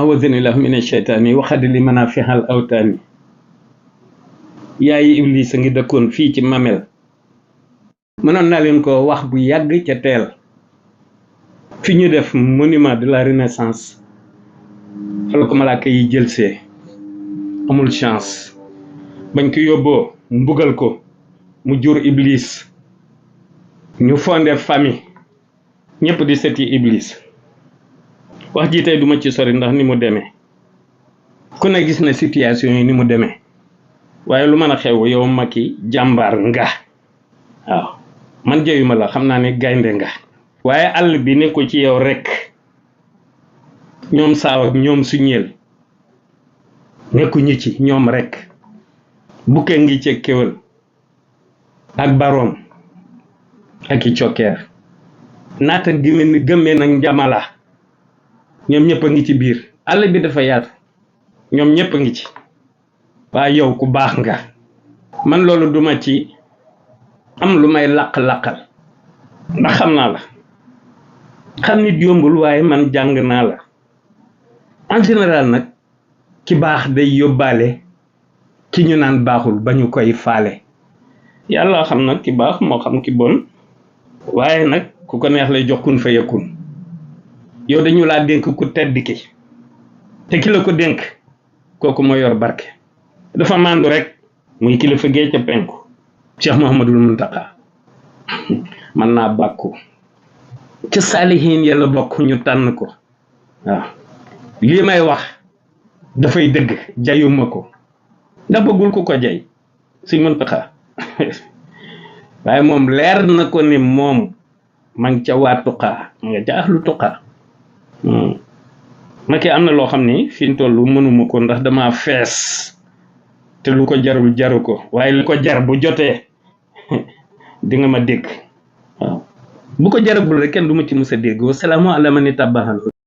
awazanillahu mina sheytaani waxadi li mën a fexal awtaani yaayi iblis a ngi dëkkoon fii ci Mamel mënoon naa leen ko wax bu yàgg ca teel fi ñu def monument de la renaissance fa la ko malaaka yi jëlsee amul chance bañ ko yóbboo mbugal ko mu jur iblis ñu fondé famille ñëpp di seti iblis wax ji tey duma ci sori ndax ni mu demee ku ne gis na situation yi ni mu demee waaye lu mën a xew yow Macky jàmbaar nga waaw man jëyuma la xam naa ne gaynde nga waaye àll bi nekku ci yow rek ñoom saaw ak ñoom suñeel nekkuñu ci ñoom rek bukke ngi ci kéwal ak baroom ak i cokkeer naata gëmmee nag njamala ñoom ñëpp a ngi ci biir àll bi dafa yaatu ñoom ñëpp a ngi ci waaye yow ku baax nga man loolu duma ci am lu may laq-laqal ndax xam naa la xam nit yombul waaye man jàng naa la en général nag ki baax day yóbbaale ki ñu naan baaxul ba ñu koy faale yàlla xam nag ki baax moo xam ki bon waaye nag ku ko neex lay jox kun fa yakun yow dañu laa dénk ku tedd ki te ki la ko dénk kooku moo yor barke dafa màndu rek muy kilifa gee ca penku Cheikh Mouhamadul Muntaka man naa bàkku ca saalihiin yàlla bokk ñu tànn ko waaw lii may wax dafay dëgg jayuma ko ndax bëggul ku ko jay si Muntaka waaye moom leer na ko ne moom ma ngi ca waa tuqaa ma nga ca ahlu tuqaa Macky am na loo xam ni fi mu toll mënuma ko ndax dama fees te lu ko jarul jaru ko waaye lu ko jar bu jotee di nga ma dégg waaw bu ko jaragul rek kenn du ma ci mës a dégg wa salaamu ala man ittabaal